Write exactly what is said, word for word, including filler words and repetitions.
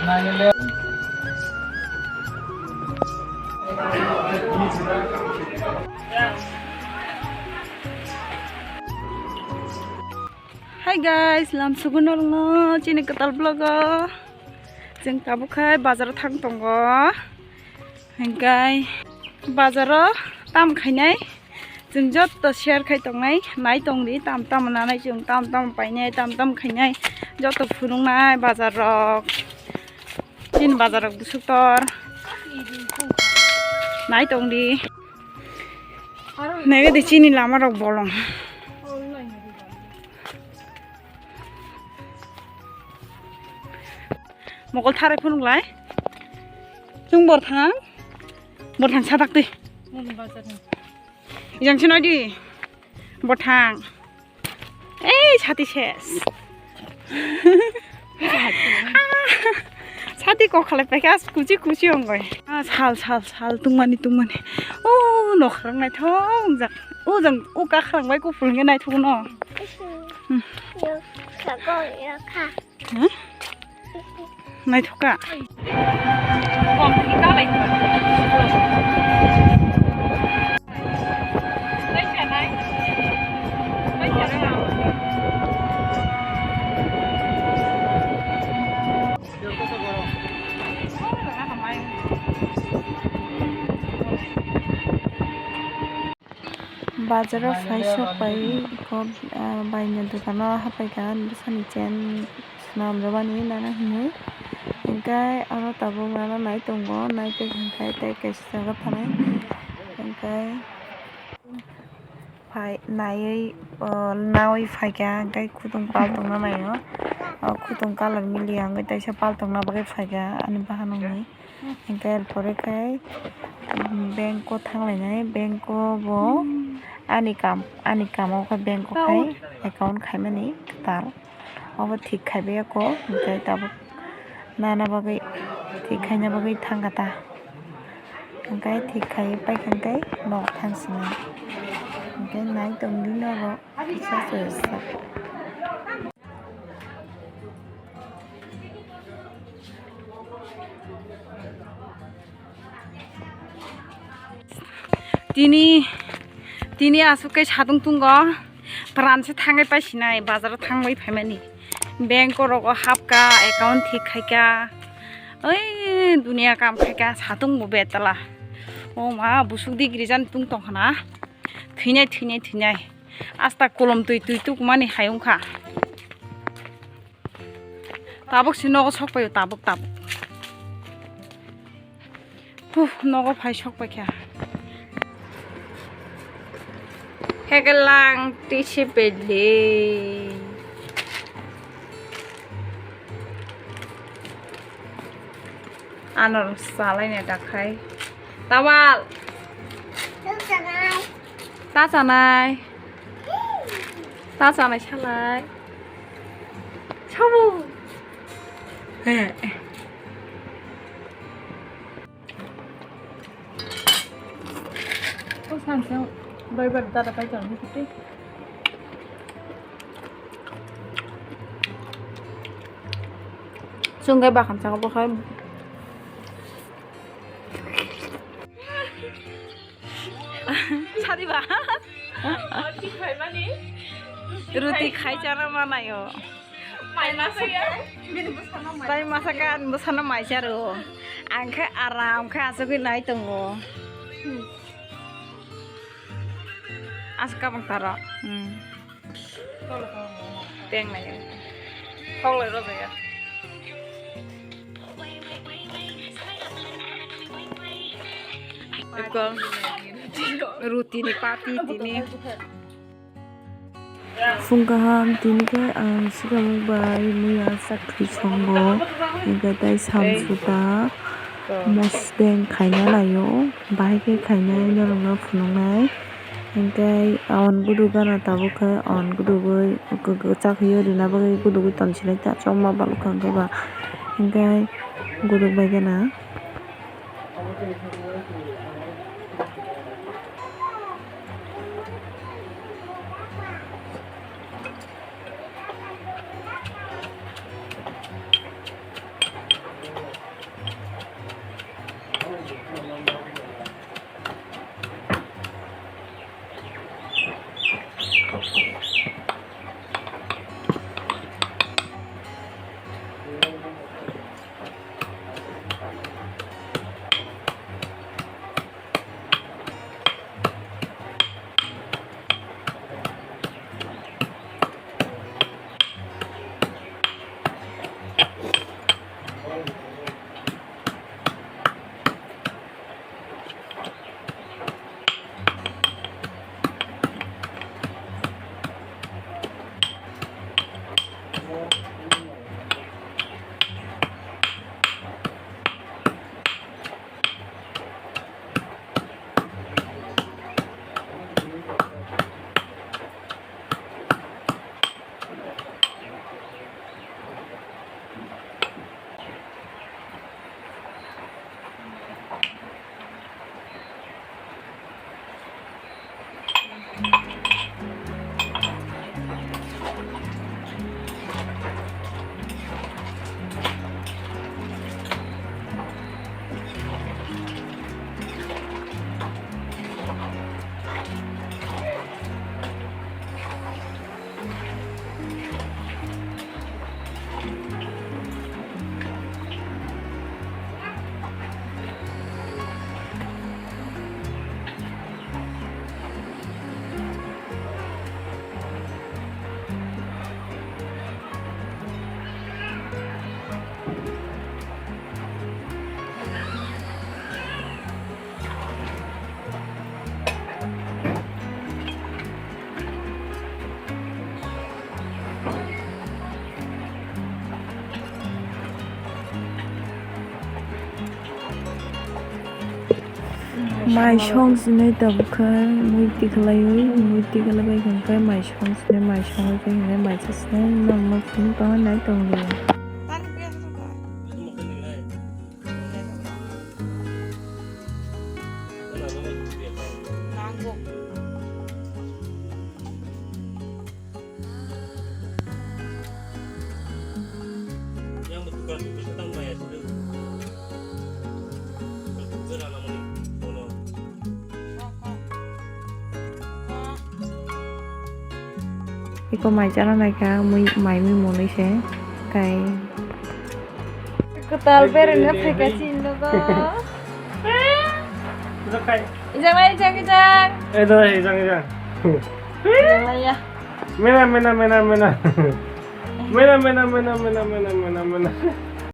Hi guys, lam sugun norno chini kwtal vlog o. Chwng tabuk khai bazar o thang tongo. Hingkai bazar o tam khainai. Chwng joto share khai tongnai, nai tongdi tam tam nanai chwng tam tam painai tam tam khainai joto phunuknai bazar rok. Chini bazar rok busuk tor. Nai tongdi. Nai di chini lama rok bolong. Mokol tharai phunuk lai. Chwng bor thang. Bor thang sadak twi. Ijang se nai di. Bor thang. Ei sati ses. Sati kok khalai paikha kuchi kuchi ongoi. Ah, sal sal sal tungmani tungmani. O nokhrang naithok jak. O jang o kakhrang bai kuphur hwnkhe naithok no. Hmm. Naithok kha. Bazaro phai sok pai kok, ah, baini dukano hapai ka bwsani chen swnam rwmani nana hinwi. Hwnkhe oro tabuk nana nai tongo, nai tei hwnkhe tei kaisa jaga thanai. Hwnkhe phai naiwi, o, nawi phaikha, hwnkhe khudung paltongna naio. O khudung colour miliya hwnkhe teisa paltongna bagwi phaikha ani bahanokni. Hwnkhe er pore khe, um, bank o thanglainai, bank o bo ani kam, ani kamo khe bank o khai account khaimani kwtal. Obo thik khaibai ya kok, hwnkhe tabuk nana bagwi thik khaina bagwi thangkha ta. Hwnkhe thik khaiwi paikha hwnkhe nok thang sinai. Hwnkhe nai tongdi norok kisa se se. Tini, tini aswk khe satung tungo, pran se thangwi paisinai, bazaro thangwi phaimani. Bank o rogo hapkha, account thik khaikha, oi duniya kam khaikha, satung bo betala. O ma, busuk di girijan tung tongkhana, thwinai, thwinai, thwinai. Asta kolom twi twi tukmani hai wngkha. Tabuk se nogo sok paio, tabuk, tabuk. Huh, nogo phai sok paikha. Hegelang tisi peli. Anor salaina dakhai. Tawal. Ta chanai. Ta chanai salai. Sabu. He. O sanse bai bai dada pai tong ni kutu. Chwng gai bakhan chakha bo khai. Sadi ba? Ruti khai chana manayo. Tai masa kan bwsano mai charo. Ang khe aram khe asugwi nai tongo. Aswk kabang taro. Hmm. Teng nai. Thok lai rw ya. Eko ruti ni pati tini. Phung kaham tini khe ang swkang bai muya chakri songo, hingkhe tei samsuta mosdeng khaina laio, bahai khe khainai norokno phunuknai. Hingkhe on gudu gana tabuk khe on gudugwi kwchak hiyo rwna bagwi gudugwi tonsilai ta chokma balukha hwnkhe ba hingkhe guduk bai gana. Mai song sinai tabuk khe mui tikhlaiwi, mui tikhlaibai hwnkhe mai song sinai, mai song sinai, mai cha sinai, nang ma phunuk tongwi nai tong di. Iko mai chana naikha, mui, mai mui monwi se, kai. Kwtal berengna phaikha chini nogo. Ijang lai, ijang, ijang. Eh, doi, ijang, ijang. Ijang lai ya. Mena, mena, mena, mena. Mena, mena, mena, mena.